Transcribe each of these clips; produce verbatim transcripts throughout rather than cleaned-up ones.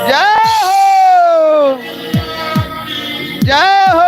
जय हो। जय हो।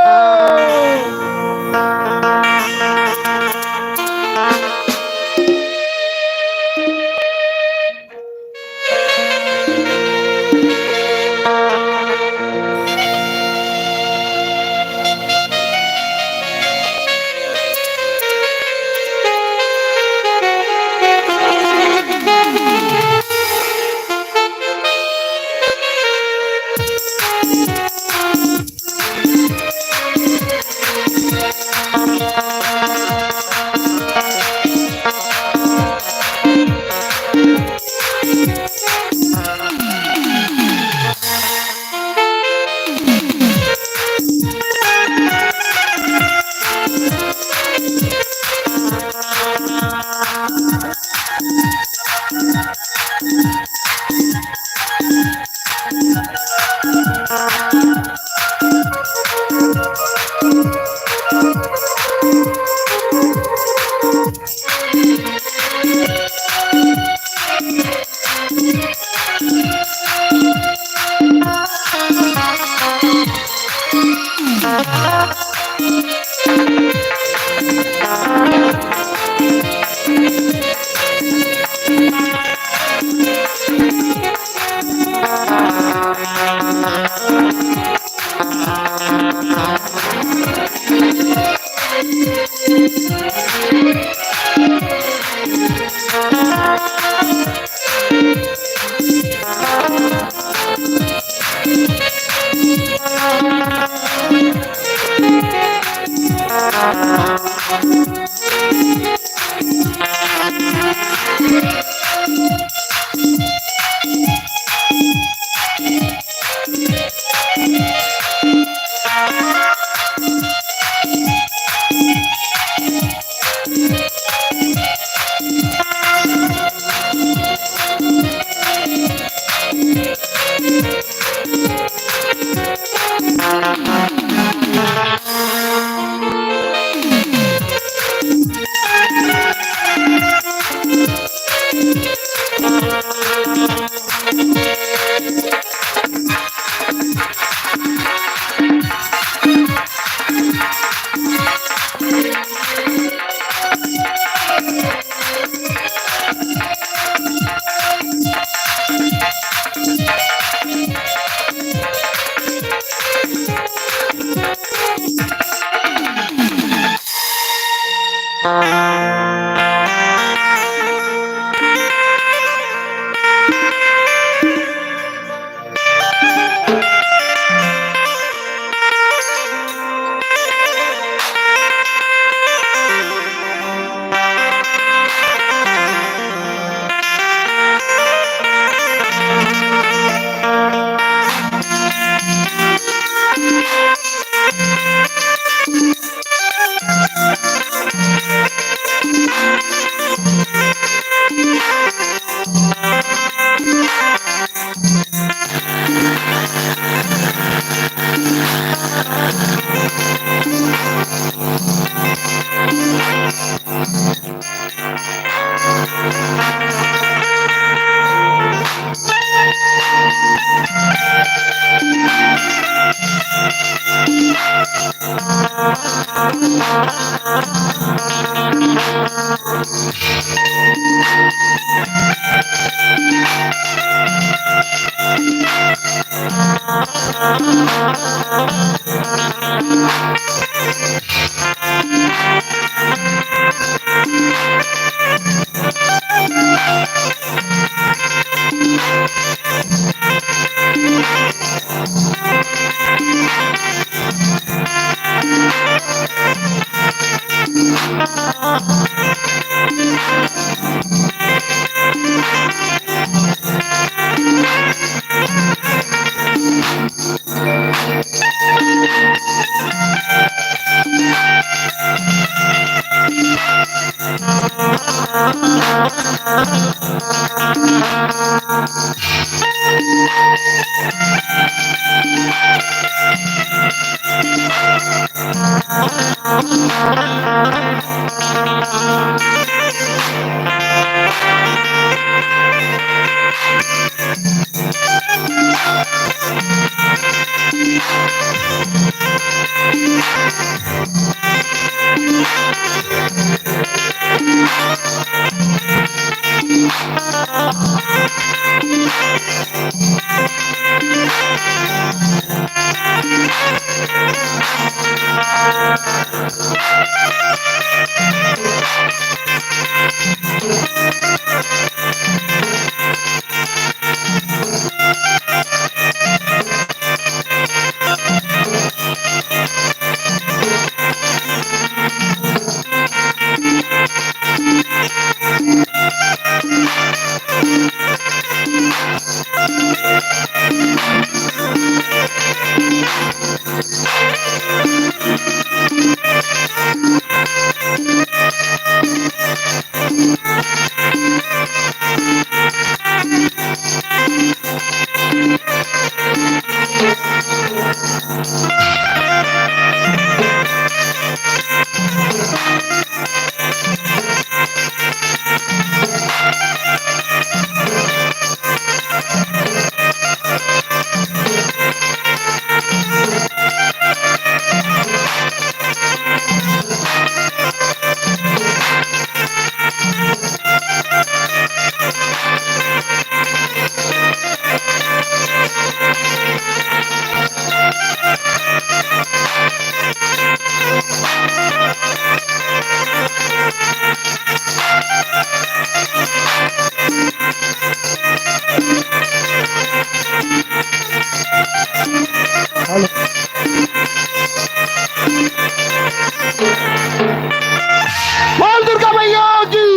बोल दुर्गा मैया की,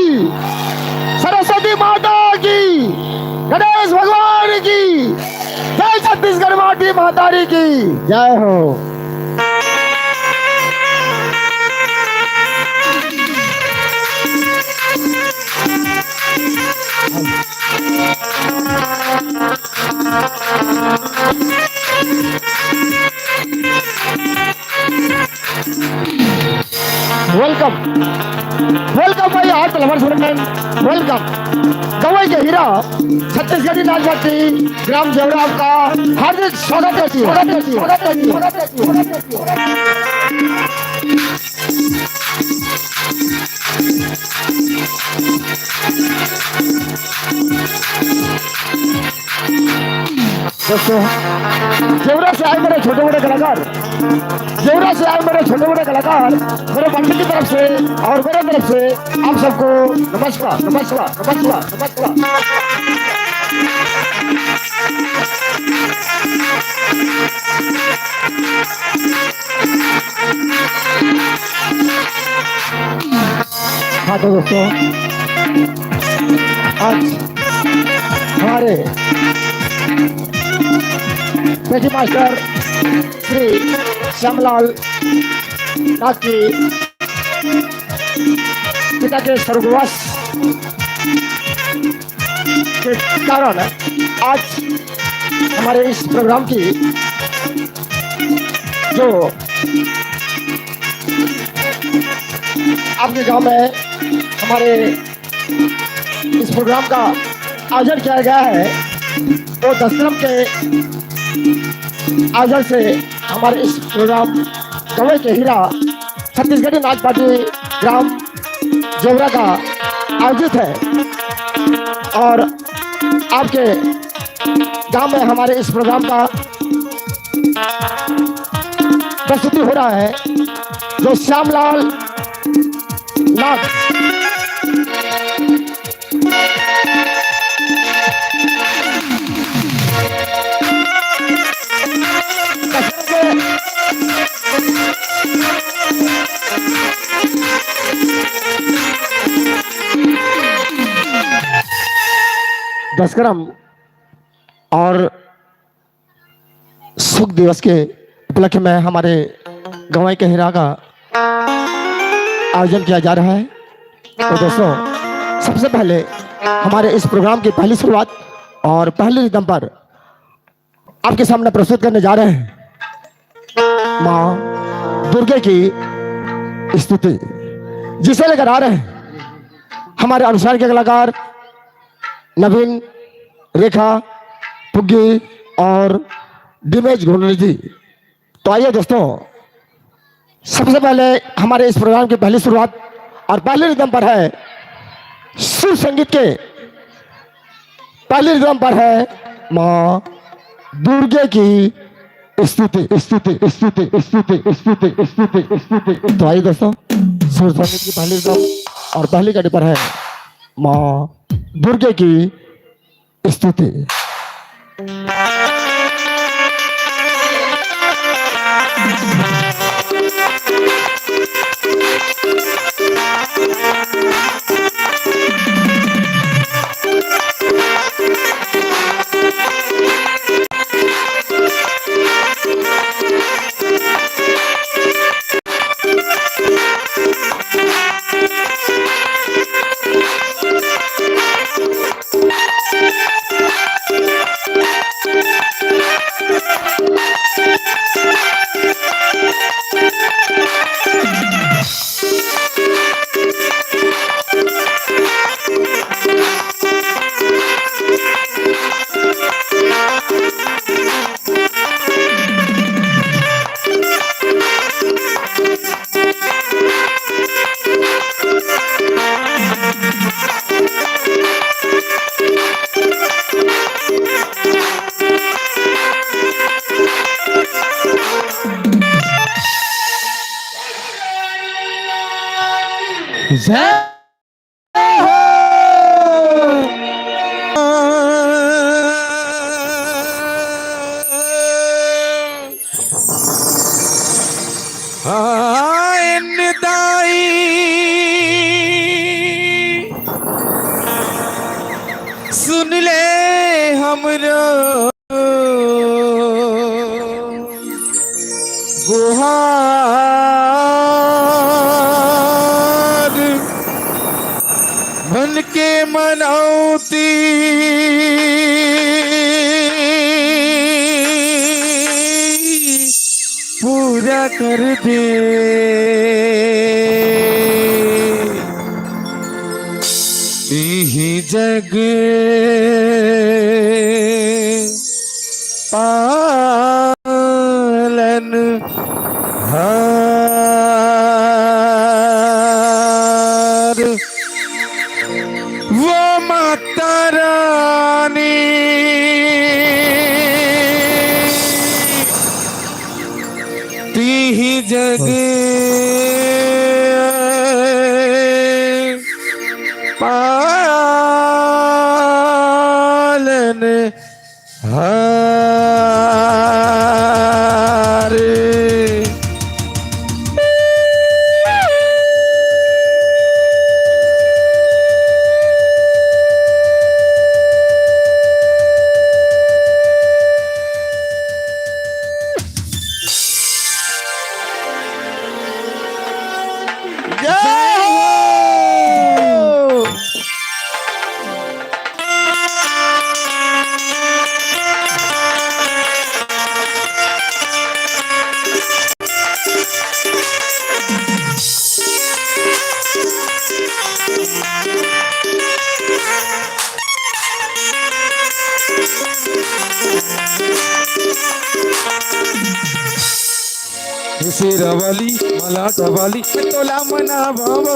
सरस्वती माता की, गणेश भगवान की जय, छत्तीसगढ़ माटी महतारी की जय हो। वेलकम, वेलकम भाई, हाथ लवर सुरंगन, वेलकम। गवई के हीरा, छत्तीसगढ़ी नाच पार्टी, ग्राम जेवरा, आपका हार्दिक स्वागत करती है, स्वागत करती है, स्वागत करती है, स्वागत करती है। दोस्तों, जेवरा से आए मेरे छोटे बड़े कलाकार, जेवरा से आए मेरे छोटे बड़े कलाकार, मेरे मंडली की तरफ से और मेरे तरफ से आप सबको नमस्कार, नमस्कार, नमस्कार, नमस्कार। हाँ तो दोस्तों, आज हमारे पेटी मास्टर श्री श्यामलाल नाथ जी पिता के स्वर्गवास के कारण आज हमारे इस प्रोग्राम की जो आपके गांव में हमारे इस प्रोग्राम का आयोजन किया गया है, वो दशरम के आयोजन से हमारे इस प्रोग्राम गवई के हीरा छत्तीसगढ़ी नाच पार्टी ग्राम जेवरा का आयोजित है और आपके गांव में हमारे इस प्रोग्राम का प्रस्तुति हो रहा है, जो श्यामलाल नाग। दसकरम और सुख दिवस के उपलक्ष्य में हमारे गंवई कहिरा का आयोजन किया जा रहा है। तो दोस्तों, सबसे पहले हमारे इस प्रोग्राम की पहली शुरुआत और पहले रिदम पर आपके सामने प्रस्तुत करने जा रहे हैं माँ दुर्गे की स्तुति, जिसे लेकर आ रहे हैं हमारे अनुष्ठान के कलाकार नवीन, रेखा, पुग्गी और दिमेश गोंडली जी। तो आइए दोस्तों, सबसे पहले हमारे इस प्रोग्राम की पहली शुरुआत और पहले रिदम पर है शिव संगीत के, पहले रिदम पर है माँ दुर्गे की स्तुति, स्तुति, स्तुति, स्तुति, स्तुति, स्तुति, स्तुति। तो आइए दोस्तों, शिव संगीत की पहली रिदम और पहली कड़ी पर है माँ दुर्गे की स्तुति। जय हो। हाँ, एन दाई, सुन ले हमरो गुहार, मन के मनौती पूरा कर दे। इही जग पालन हार, वो माता रानी तिही जग पालन हार। जय हो। शेरावाली, मलाटावाली, तोला मनावा वो।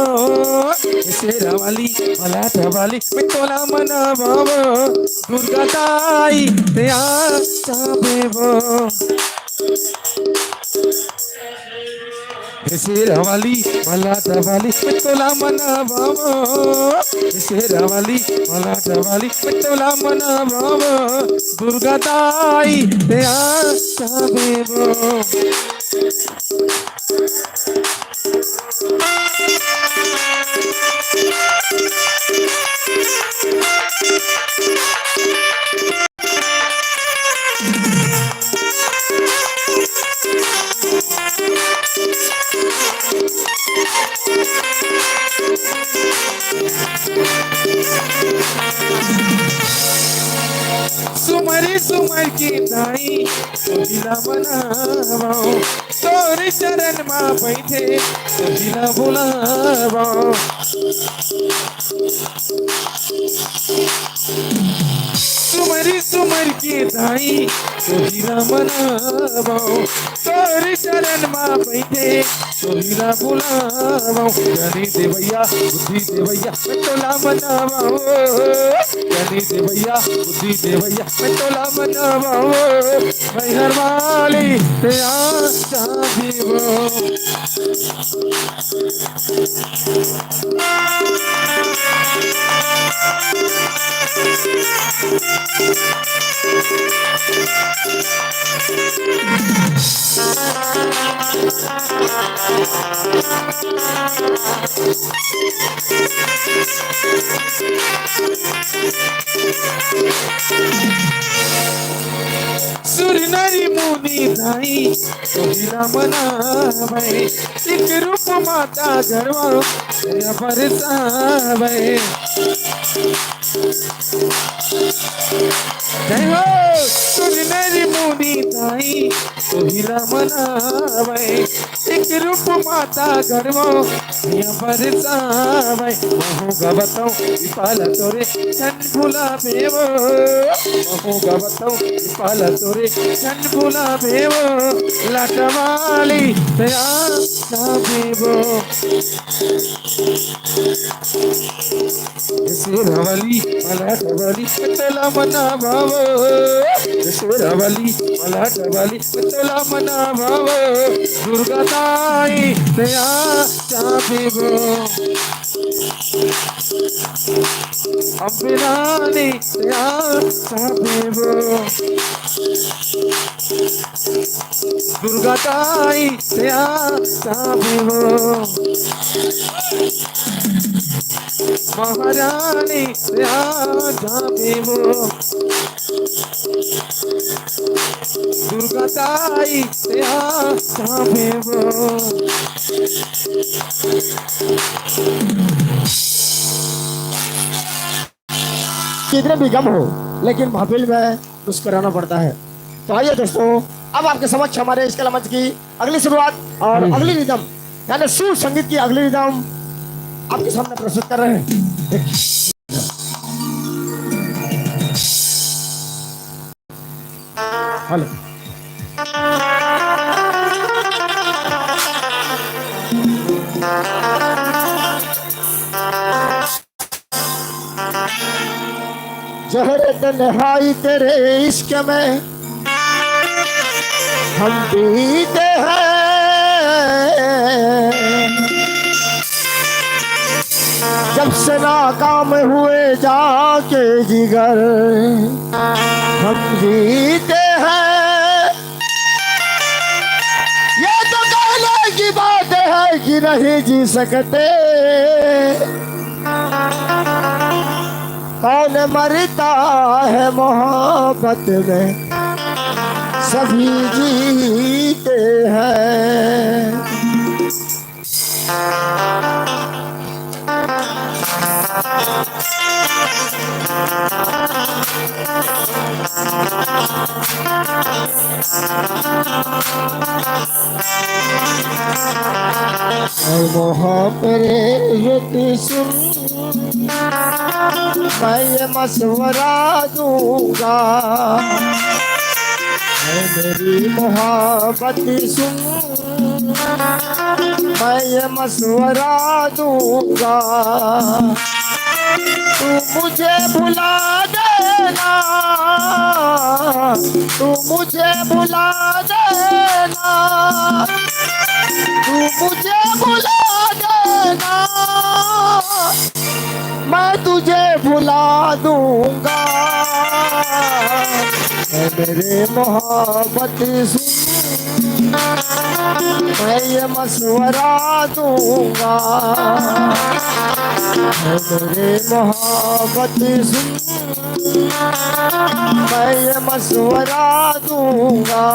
शेरावाली, मलाटावाली, तोला मनावा वो। दुर्गा दाई, ते आ जाबे वो। शेरा वाली, मलाटा वाली, मैं तोला मनावावो। शेरा वाली, मलाटा वाली, मैं तोला मनावावो। दुर्गा दाई, ते आ जाबे वो। सुमरी सुमर के दाई, तोहिला मनावो, तोरे चरण मा बैठे, तोहिला बुलावो। सुमरी सुमर के दाई, तोहिला मनावो, तोरे चरण मा बैठे, तोहिला बुलावो। ज्ञानी देवैया, बुद्धि देवैया, मैं तोला मनावो। ज्ञानी देवैया, बुद्धि देवैया, मैं तोला मनावो। मैहर वाली, ते आ जा देवो। सुर नरी मुनि दाई, तोहिला मनावै, एक रूप माता गढ़वा, दया बरसावै। जय हो, सुन नरी मुनि दाई, तोहिला मनावै, एक रूप माता गढ़वा, दया बरसावै। महू गवतौ, इपाला तोरे, छन भुलाबे वो। महू गवतौ, इपाला तोरे, छन भुलाबे वो। लाटा वाली, ते आ जाबे वो। शेरा वाली, मलाटा वाली, तोला मनावावो। शेरा वाली, मलाटा वाली, तोला मनावावो। दुर्गा दाई, ते आ जाबे वो। अम्बे रानी, ते आ जाबे वो। दुर्गा दाई, ते आ जाबे वो। महारानी, ते आ जाबे वो। दुर्गा दाई, ते आ जाबे वो। कितने भी गम हो, लेकिन महफिल में मुस्कुराना पड़ता है। तो आइए दोस्तों, अब आपके समक्ष हमारे इस कला मंच की अगली शुरुआत और हम्म। अगली रिदम, यानी सुर संगीत की अगली रिदम आपके सामने प्रस्तुत कर रहे हैं। हेलो। जहर तन्हाई तेरे इश्क में हम पीते हैं। जब से नाकाम हुए जाके जिगर हम जीते हैं। ये तो कहने की बात है कि नहीं जी सकते। कौन मरता है मोहब्बत में, सभी जीते हैं। और मोहब्बत सुन, मैं ये मशवरा दूंगा। ऐ मेरी मोहब्बत सुन, मैं ये मशवरा दूंगा। तू मुझे भुला देना, तू मुझे भुला देना, तू मुझे भुला देना, मैं तुझे भुला दूंगा। ऐ मेरे मोहब्बत सुन, मैं ये मशवरा दूंगा। ऐ मेरे मोहब्बत सुन, मैं ये मशवरा दूंगा।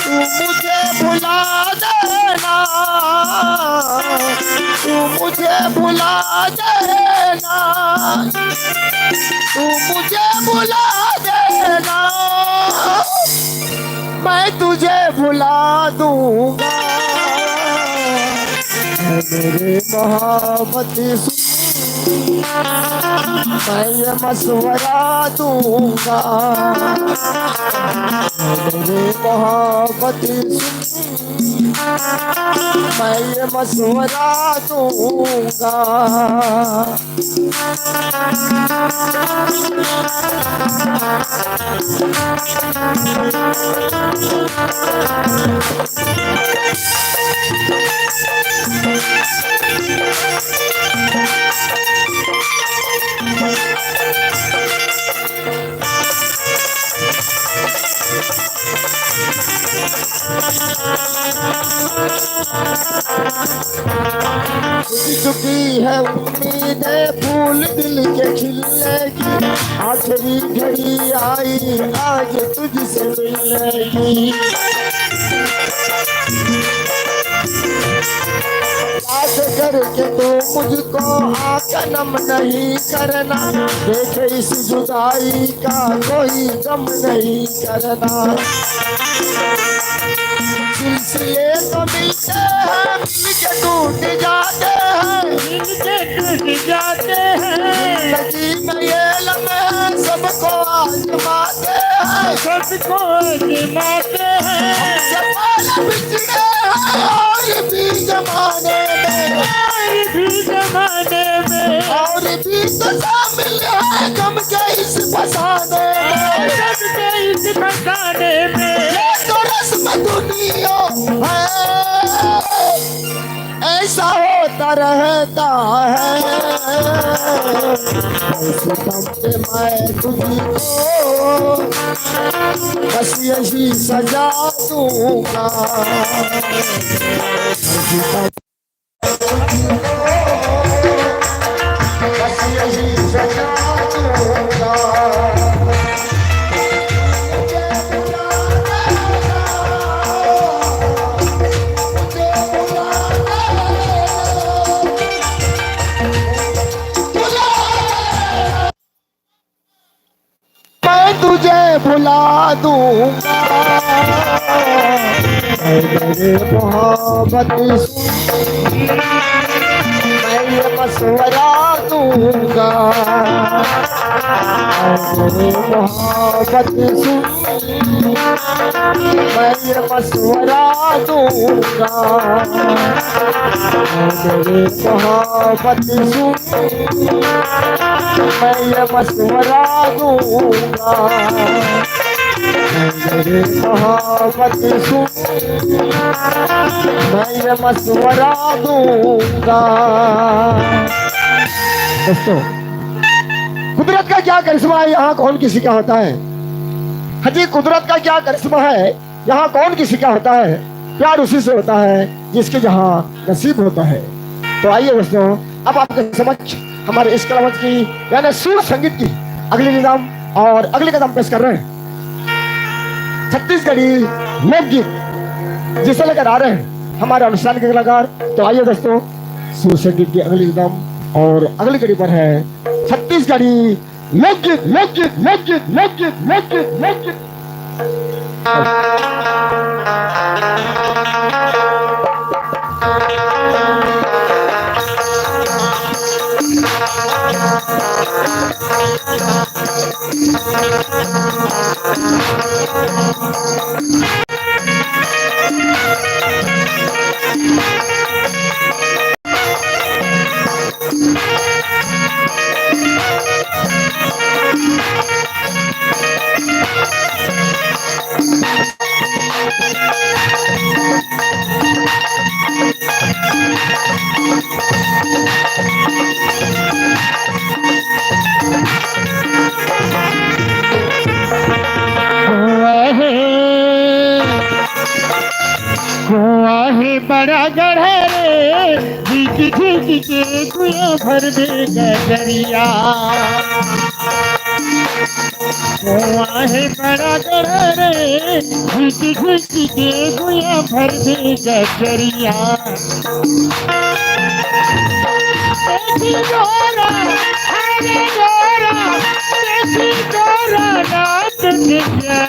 तू मुझे भुला देना, तू मुझे भुला देना, तू मुझे भुला देना, मैं तुझे भुला दूंगा। ऐ मेरे मोहब्बत सुन, मैं ये मशवरा दूंगा। ऐ मेरे मोहब्बत सुन, मैं ये मशवरा दूंगा। टूट चुकी है उम्मीदें, फूल दिल के खिलने की। आखिरी घड़ी आई आज तुझसे मिलने की। याद करके तू मुझको आंख नम नहीं करना, देखे इस जुदाई का कोई गम नहीं करना। सिलसिले तो मिलते हैं, मिलके टूट जाते हैं, मिलके टूट जाते हैं। जिंदगी में ये लम्हे सबको आजमाते हैं, सबको आजमाते हैं। हमसे पहले बिछड़े हैं और भी जमाने में, और भी जमाने में, और भी तो शामिल है गम के इस फसाने में, गम के इस फसाने में। ये तो रस्म दुनिया है, ऐसा होता रहता है। ऐसे दम पे मैं तुझको बस यही सजा दूंगा। मैं तुझे भुला दूंगा। ऐ मेरे मोहब्बत सुन, मैं ये मशवरा दूंगा। ऐ मेरे मोहब्बत सुन, मैं ये मशवरा दूंगा। ऐ मेरे मोहब्बत सुन, मैं ये मशवरा दूंगा। ऐ मेरे मोहब्बत सुन, मैं ये मशवरा दूंगा। दोस्तों, कुदरत का क्या करिश्मा है, यहाँ कौन किसी का होता है? हाँ जी, कुदरत का क्या करिश्मा है, यहाँ कौन किसी का होता है? प्यार उसी से होता है जिसके जहाँ नसीब होता है। तो आइए दोस्तों, अब आपके समक्ष हमारे इस कलावंत की, यानी सुर संगीत की अगली निज़ाम और अगले कदम पेश कर रहे हैं। छत्तीसगढ़ी लोकगीत जिसे लेकर आ रहे हैं हमारे अनुष्ठान के कलाकार। तो आइए दोस्तों, सुर संगीत की अगली निज़ाम और अगली कड़ी पर है छत्तीसगढ़ी लोकगीत, लोकगीत, लोकगीत, लोकगीत, लोकगीत, लोकगीत। बड़ा गढ़ रे, झिक झिक के कुआं भर दे गगरिया। कुआं हे बड़ा गढ़ रे, झिक झिक के कुआं भर दे गगरिया। देखी डोरा, अरे डोरा, देखी डोरा नाच के।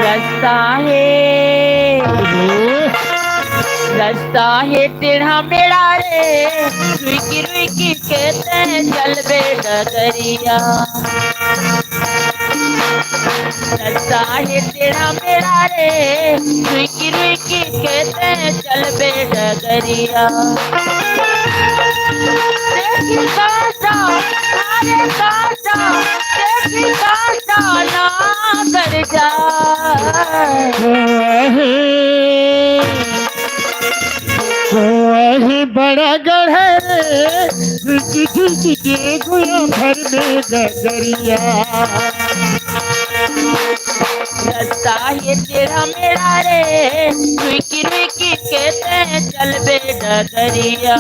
रस्ता हे, रस्ता हे टेढ़ा मेढ़ा रे, रुइकी रुइकी के तैं चलबे डगरिया। रस्ता हे टेढ़ा मेढ़ा रे, रुइकी रुइकी के तैं चलबे डगरिया। देखी कांटा, अरे कांटा, देखी कांटा ना कर जा। कुआं हे बड़ा गढ़ रे, झिक झिक के कुआं भर दे गगरिया। रस्ता हे टेढ़ा मेढ़ा रे, रुइकी रुइकी के तैं चलबे डगरिया।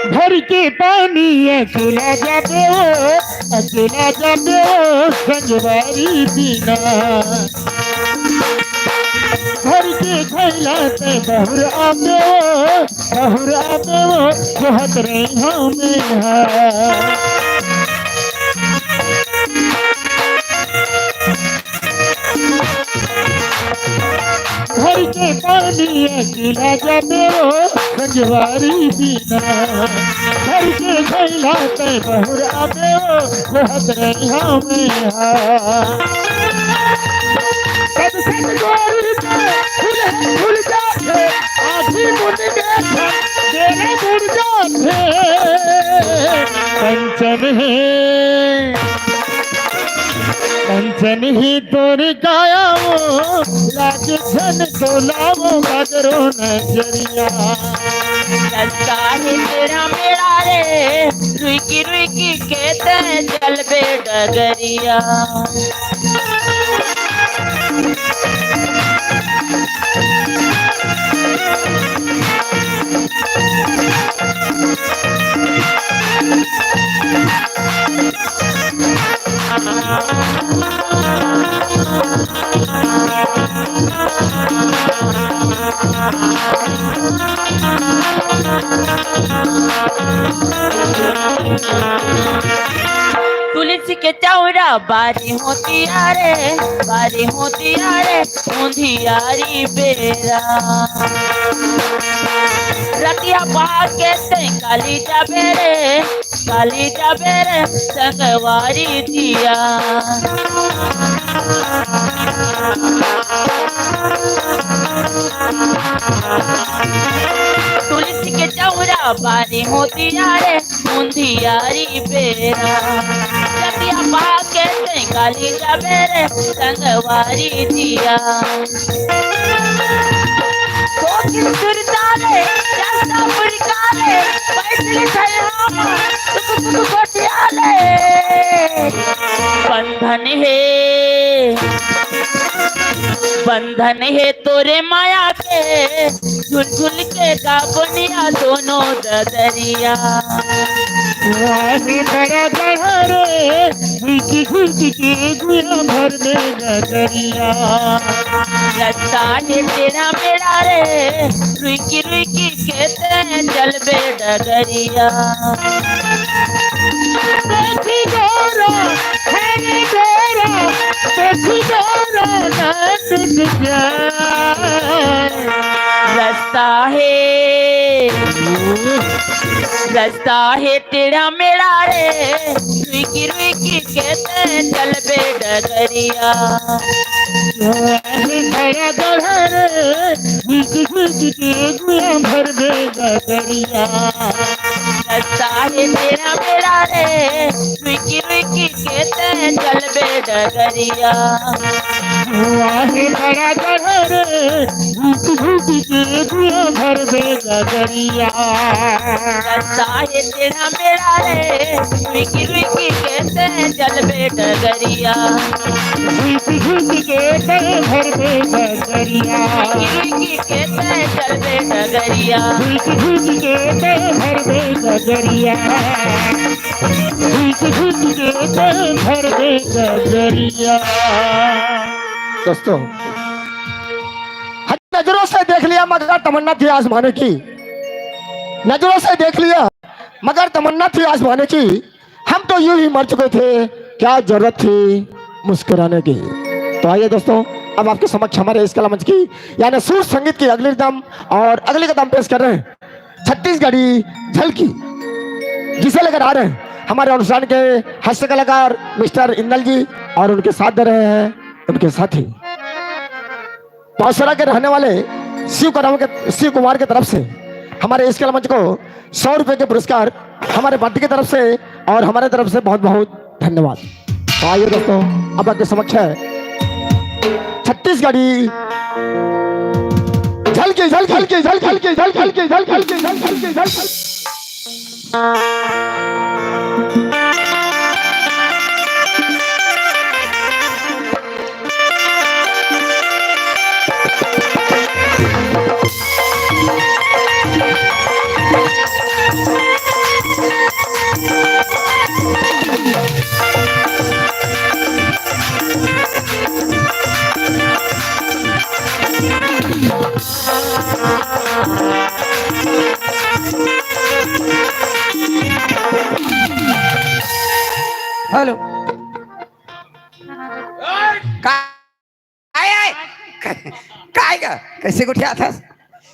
भर के पानी अकेला जाबे ओ, अकेला जाबे ओ संगवारी बिना। भर के थैला तैं बहुर आबे ओ, बहुर आबे ओ, कहत रहिहौं मेंहा। भर के पानी अकेला जाबे ओ संगवारी बिना। भर के थैला तैं बहुर आबे ओ, कहत रहिहौं मेंहा। कब से गोरी के फूल, फूल जाथे, आँखी मुंद के झन, तेरे मुड़ जाथे। कंचन हे, कंचन हे तोर काया ओ, लागे झन तोला ओ गगरो नजरिया। रस्ता हे टेढ़ा मेढ़ा रे, रुइकी रुइकी के तैं चलबे डगरिया। तुलसी के चौरा बारी होतिया रे, बारी होतिया रे, उंधियारी बेरा। रतिया पाके तैं काली जाबे रे, काली जाबे रे संगवारी दिया। तुलसी के चौरा बारी होतिया रे, उंधियारी बेरा। रतिया पाके तैं काली जाबे रे संगवारी दिया। कोकिल सुरता ले, जस्ता पुरका ले, बैठले थैहा मा, टुक टुक गोठिया ले। बंधन हे, बंधन हे तोरे माया के, झुलझुल के गाबोनिया दोनों ददरिया। वाही बड़ा गढ़ रे, झुलकी झुलकी के गुया भर में नजरिया। रस्ता हे टेढ़ा मेढ़ा रे, रुइकी रुइकी के तैं चलबे डगरिया। देखी डोरा, हे रे डोरा, देखी डोरा, ना टूट जाए। रस्ता हे, रस्ता हे टेढ़ा मेढ़ा रे, रुइकी रुइकी के तैं चलबे डगरिया। हे बड़ा गढ़ रे, झुलकी के दुआ भरबे गगरिया। रस्ता हे तेरा मेरा रे, रुकी रुकी के तैं चलबे डगरिया। जुआ हे बड़ा गढ़ रे, झूठ झूठ के दुआ भरबे गगरिया। रस्ता हे तेरा मेरा रे, रुकी रुकी के तैं चलबे डगरिया। झूठ झूठ के तैं भरबे गगरिया। रुकी रुकी के तैं चलबे डगरिया। झूठ झूठ के तैं भरबे गगरिया। झूठ झूठ के तैं भरबे गगरिया। दोस्तों, हर नजरों से देख लिया मगर तमन्ना थी आजमाने की। नजरों से देख लिया मगर तमन्ना थी आजमाने की। हम तो यूं ही मर चुके थे, क्या जरूरत थी मुस्कुराने की। तो आइए दोस्तों, अब आपके समक्ष हमारे इस कला मंच की यानी सुर संगीत की अगली रिदम और अगली कदम पेश कर रहे हैं छत्तीसगढ़ी झलकी, जिसे लेकर आ रहे हैं हमारे अनुष्ठान के हास्य कलाकार मिस्टर इंदल जी और उनके साथ दे रहे हैं उनके साथी। पावसरा के रहने वाले शिव कुमार के, शिव कुमार की तरफ से हमारे इस कला मंच को सौ रुपए के पुरस्कार हमारे पार्टी की तरफ से और हमारे तरफ से बहुत बहुत धन्यवाद। तो आइए दोस्तों, अब आपके समक्ष है छत्तीसगढ़ी झलकी, झलकी, झलकी, झलकी, झलकी। हेलो। का-, आय, आय। काय का? कैसे गोठियाथस?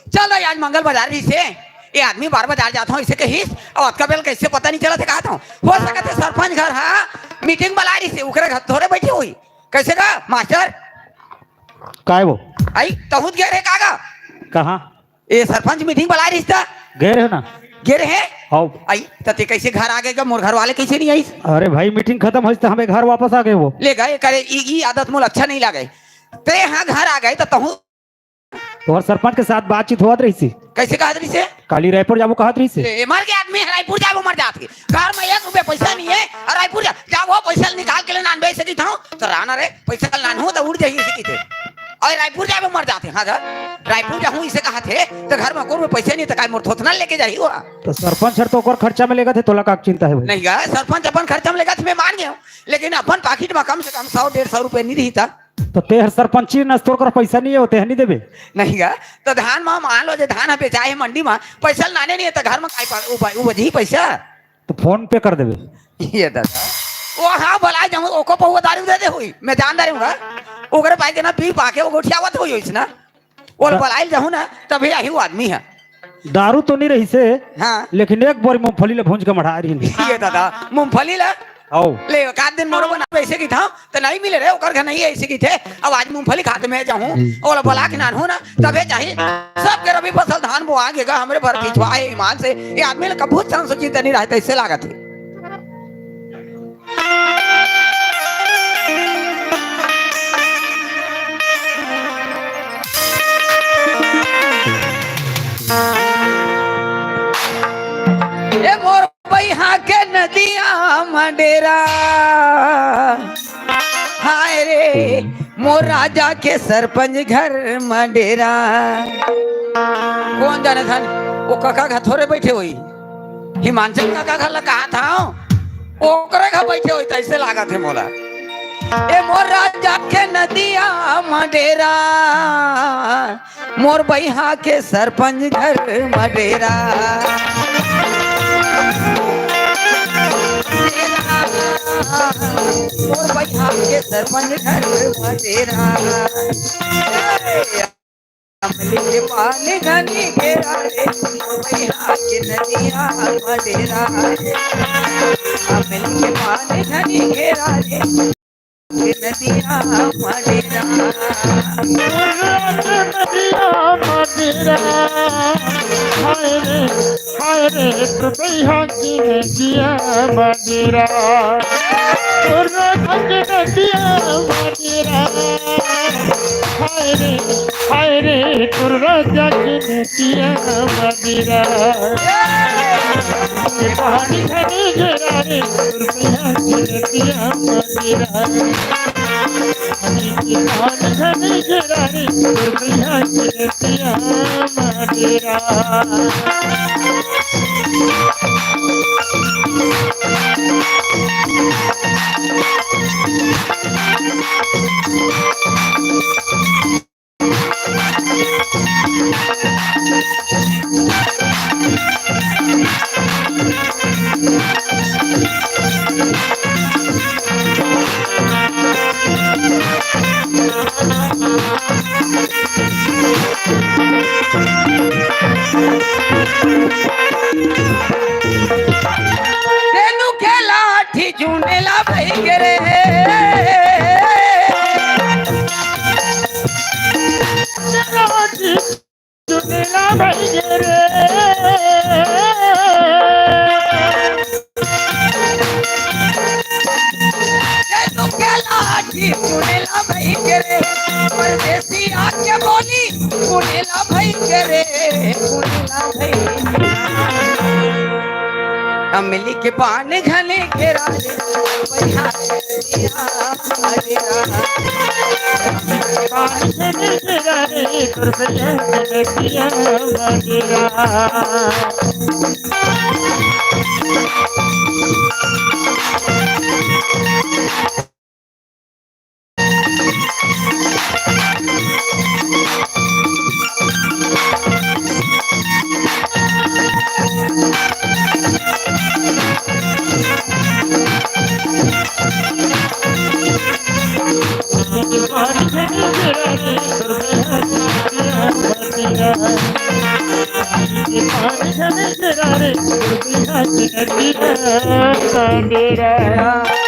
चल रे, आज मंगल बाजार रहिसे। ये आदमी बार बाजार जात हूँ, इसे कहिस, और अतका बेल कैसे पता नहीं चला थे, कहा था। हो सकत हे सरपंच घर, हाँ, मीटिंग बुलाय रहिसे, ओकरे घर थोड़े बैठी होही। कैसे का, मास्टर? काय वो? आई, तहूँ गे रहे का गा? कहाँ? ए, सरपंच मीटिंग बुलाय रहिस त। गे रहे ना? गे रहे? हौ। आई, त ते कैसे घर आ गे गा? मोर घर वाले कैसे नहीं आइस? अरे भाई, मीटिंग खतम होइस त हमें घर वापस आ गे वो। ले गा, ये करे, ई, ई आदत मोला अच्छा नहीं लागे। ते हाँ घर आ गे त तहूँ। तोहर सरपंच के साथ बातचीत होवत रहिसे। कैसे कहत रहिसे? काली रायपुर जाबो कहत रहिसे। ए, मर गे आदमी ह, रायपुर जाबो मर जात हे। घर में एक रुपया पैसा नहीं है और रायपुर जा, जा वो पैसा निकाल के ले नानबे इसे किथाऊँ। तो राना रे, पैसा लानहूँ त उड़ जाही इसे किथे। और रायपुर जाबे मर जात हे, हाँ गा, रायपुर जाहूँ इसे कहत हे, त घर में कोर में पैसा नहीं, त काय मोर थोथना लेके जाही वो? तो सरपंच हर तो ओकर खर्चा में लेगत हे, तोला का चिंता हे भाई? नहीं गा, सरपंच अपन खर्चा में लेगत हे, मैं मान गया हूँ, लेकिन अपन पाकिट में कम से कम सौ डेढ़ सौ रुपया नहीं रही था। तो तेहर सरपंची नस, तोर कर पैसा नहीं है, वो तेह नहीं देबे? नहीं गा, तो धान में मान लो जे धान ह बेचाय हे मंडी में, पैसा लाने नहीं है, तो घर में काय पा-, उब-, उपजही पैसा? तो फोन पे कर देबे। ये दादा, वो हाँ, बुलाय जाहूँ, ओको पहुआ दारू दे दे होही, मैं जान दारी हूँ गा। ओकरे पाई के ना पी पाके वो गोठियावत होही होइस ना। ओला दा- बुलाय जाहूँ ना, तभी आही वो आदमी ह। दारू तो नहीं रहिसे, हाँ। लेकिन एक बोरी मूंगफली ला भूंज के मढ़ा रहिन। ये दादा, मूंगफली ला? हौ। ले, एक आध दिन मोरो बना वैसे की था, तो नहीं मिले रे, ओकर घर नहीं ऐसे की थे। अब आज मूंगफली खाते मैं जाहूँ, हम्म। ओला बुला के नानहूँ ना, तभे जाही। सबके रबी फसल धान बोआ गे गा, हमरे भर पिछवा हे ईमान से। ये आदमी ला कभू संसो चिंता नहीं रहता, इससे लागत हे। ए मोर बइहा के नदिया म डेरा, हाय रे, मोर राजा के सरपंच घर म डेरा। कोन जानत हन, वो कका घर थोरे बइठे होही। हिमांचल कका घर ला कहा था, ओकरे घर बइठे होही, तइसे लागत हे मोला। ए मोर राजा के नदिया म डेरा, मोर बइहा के सरपंच घर म डेरा। मोर बइहा के सरपंच घर म डेरा। अमली के पान घनी घेरा रे, मोर बइहा के नदिया म डेरा। अमली के पान घनी घेरा रे। नदिया मदिरा। नदिया मदिरा। हाय रे, हाय रे, तो दैहा की नदिया मदिरा। नदिया मदिरा। हाय रे, हाय रे, तोर राजा के नदिया मदिरा। ये पहाड़ी घनी घेरा रे, तोर भैया के नदिया मदिरा। ये पहाड़ी घनी घेरा रे, तोर भैया के नदिया मदिरा। तेनू के लाठी चुनेला भाई के रे। लाठी चुनेला भाई के रे। तेनू के लाठी चुनेला भाई के रे। परदेसी आके बोली, सुनेला भाई के रे, सुनेला भाई। अमली के पान घने घेरा रे, बढ़िया रे, बढ़िया रे। पान घने घेरा रे, तोर बढ़िया रे, बढ़िया रे।